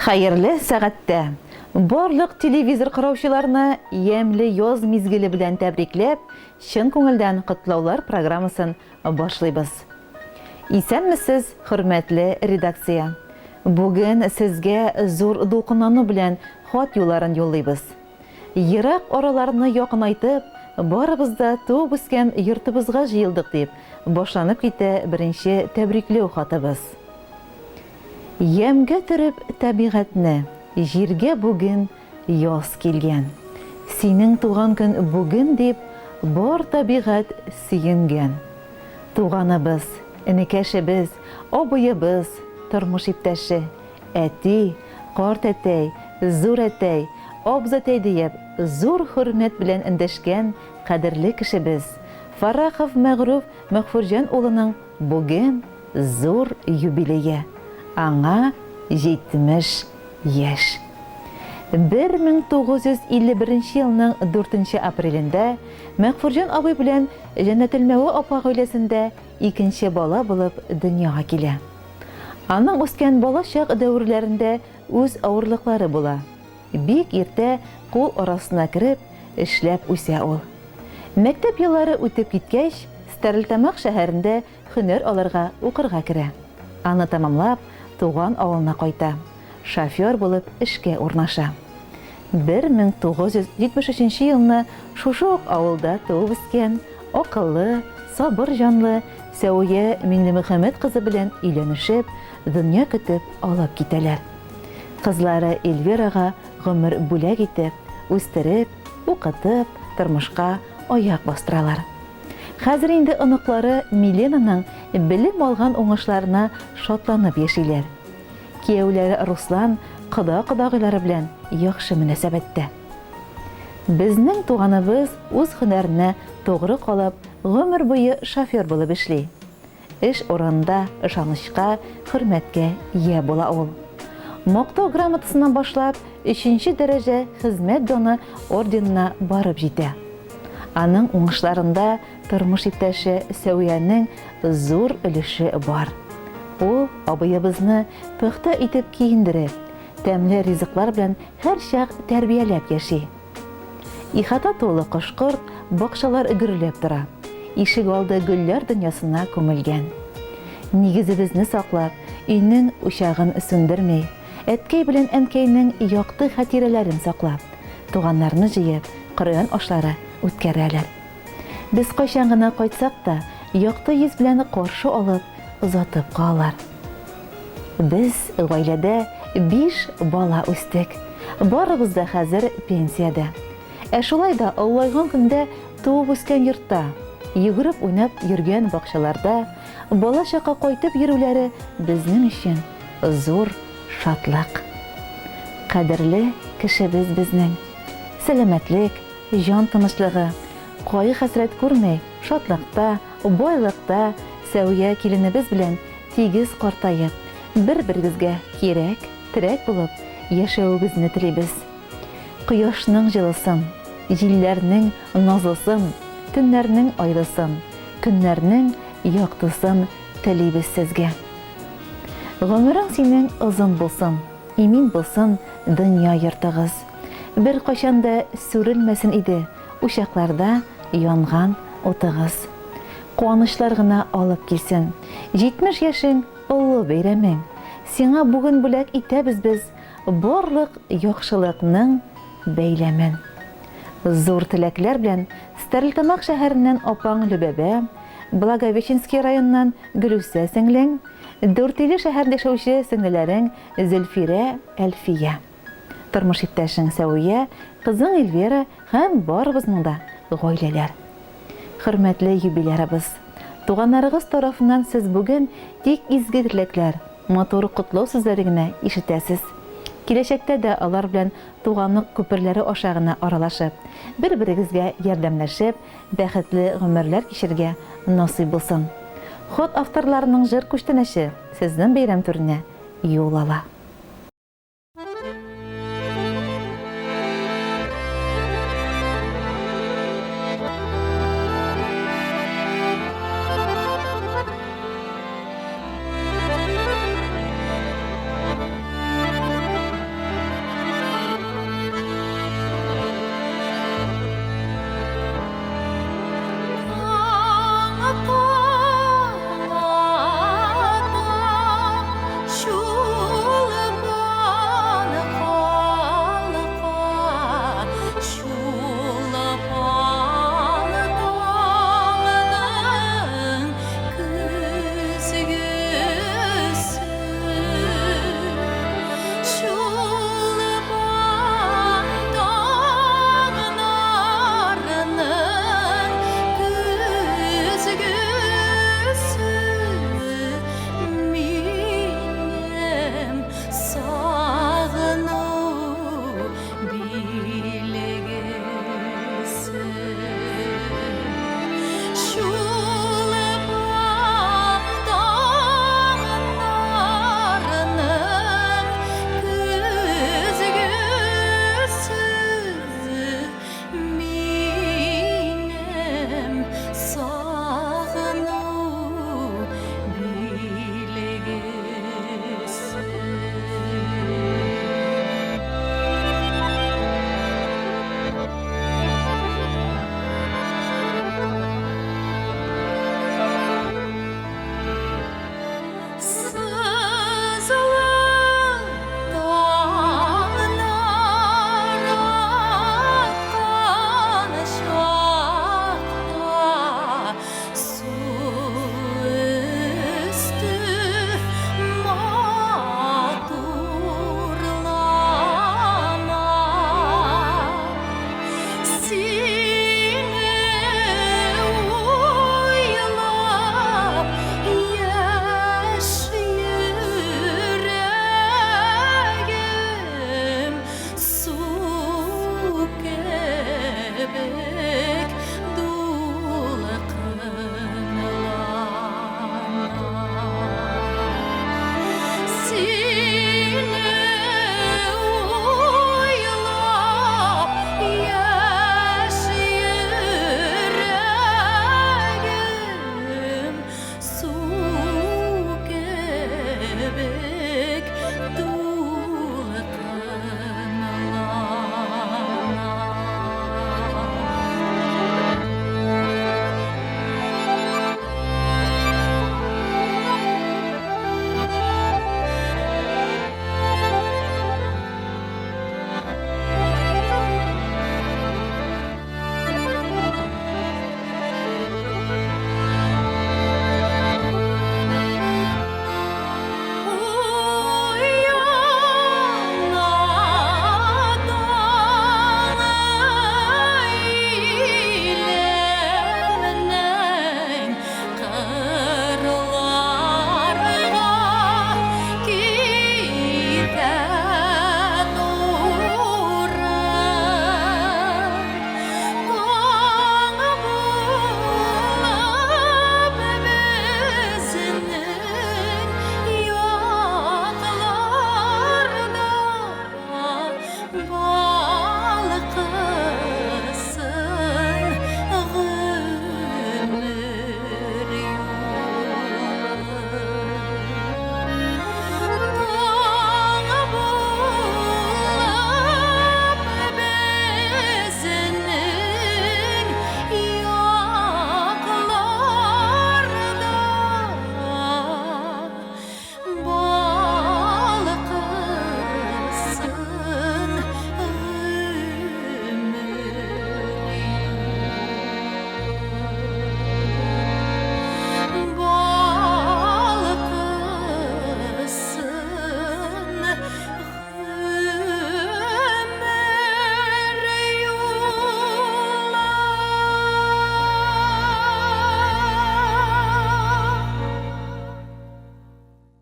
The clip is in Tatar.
Хәерле сәгатьтә! Барлык телевизор караучыларны ямьле яз мизгеле белән тәбрикләп, чын күңелдән котлаулар программасын башлыйбыз. Исәнмесез, хөрмәтле редакция! Бүген сезгә зур дулкынлану белән хат юлларын юллыйбыз. Ерак араларны якынайтып, барыбыз да туып-үскән йортыбызга җыелдык, дип башланып китә беренче тәбрикләү хатыбыз. Ямьгә төреп табигатьне, җиргә бүген яз килгән. Синең туган көн бүген, дип, бар табигать сөенгән. Туганыбыз, энекәшебез, абыебыз, тормыш иптәше, Әти, картәтәй, зур әтәй, абзатәй диеп, зур хөрмәт белән эндәшкән кадерле кешебез, Фаррахов Мәгърүф Мәгъфүрҗан улының бүген зур юбилее, аңа 70 яшь. 1951 елның дүртенче апрелендә Мәгъфүрҗан абый белән Җәннәтелмәва апа гаиләсендә икенче бала булып дөньяга килә. Аның үскән балачак дәверләрендә үз авырлыклары була. Бик иртә кул арасына кереп, эшләп үсә ул. Мәктәп еллары үтеп киткәч, Стәрлетамак шәһәрендә һөнәр алырга укырга керә. Аны тәмамлап, туган авылына кайта, шофер булып эшкә урнаша. 1973 елны шушы ук авылда туып үскән, акыллы, сабыр җанлы Сәвия Миңлемөхәммәт кызы белән өйләнешеп, дөнья көтеп алып китәләр. Кызлары Эльвирага гомер бүләк итеп, үстереп, укытып, тормышка аяк бастыралар. Хәзер инде оныклары Миленаның белем алган уңышларына шатланып яшиләр. Кияүләре Руслан кода-кодагыйлары белән яхшы мөнәсәбәттә. Безнең туганыбыз үз һөнәренә тугры калып, гомер буе шофер булып эшли. Эш урынында ышанычка, хөрмәткә ия була ул. Мактау грамотасыннан башлап, өченче дәрәҗә Хезмәт даны орденына барып җитә. Аның уңышларында тормыш иптәше Сәвиянең зур өлеше бар. Ул абыебызны пөхтә итеп киендереп, тәмле ризыклар белән һәрчак тәрбияләп яши. Ихата тулы кош-корт, бакчалар гөрләп тора. Ишек алды гөлләр дөньясына күмелгән. Нигезебезне саклап, өйнең учагын сүндерми, әткәй белән әнкәйнең якты хатирәләрен саклап, туганнарны җыеп, Коръән ашлары үткәрәләр. Без кайчан гына кайтсак та, якты йөз белән каршы алып, озатып калалар. Без гаиләдә биш бала үстек. Барыбыз да хәзер пенсиядә. Ә шулай да олылайган көндә туып үскән йортта, йөгереп уйнап йөргән бакчаларда балачакка кайтып йөрүләре безнең өчен зур шатлык. Кадерле кешебез безнең. Сәламәтлек, җан тынычлыгы, кайгы-хәсрәт күрми, шатлыкта, байлыкта Сәвия киленебез белән тигез картаеп, бер-берегезгә кирәк, терәк булып яшәвегезне телибез. Кояшның җылысын, җилләрнең назлысын, төннәрнең айлысын, көннәрнең яктысын телибез сезгә. Гомерең синең озын булсын, имин булсын дөнья йортыгыз. Беркайчан да сүрелмәсен иде учакларда янган утыгыз. Куанычлар гына алып килсен. 70 яшең, олы бәйрәмең. Сиңа бүген бүләк итәбез без барлык яхшылыкның бәйләмен. Зур теләкләр белән Стәрлетамак шәһәреннән апаң Лөбәбә, Благовещенский районыннан Гөлүсә сеңлең, Дүртөйле шәһәрендә яшәүче сеңлеләрең Зөлфирә, Әлфия. Тормыш иптәшең Сәвия, кызың Эльвира һәм барыбызның да гаиләләр. Хөрмәтле юбилярыбыз! Туганнарыгыз тарафыннан сез бүген тик изге теләкләр, матур котлау сүзләре генә ишетәсез. Киләчәктә дә алар белән туганлык күперләре аша гына аралашып, бер-берегезгә ярдәмләшеп, бәхетле гомерләр кичерергә насыйп булсын. Хат авторларының җыр күчтәнәче сезнең бәйрәм түренә юл ала.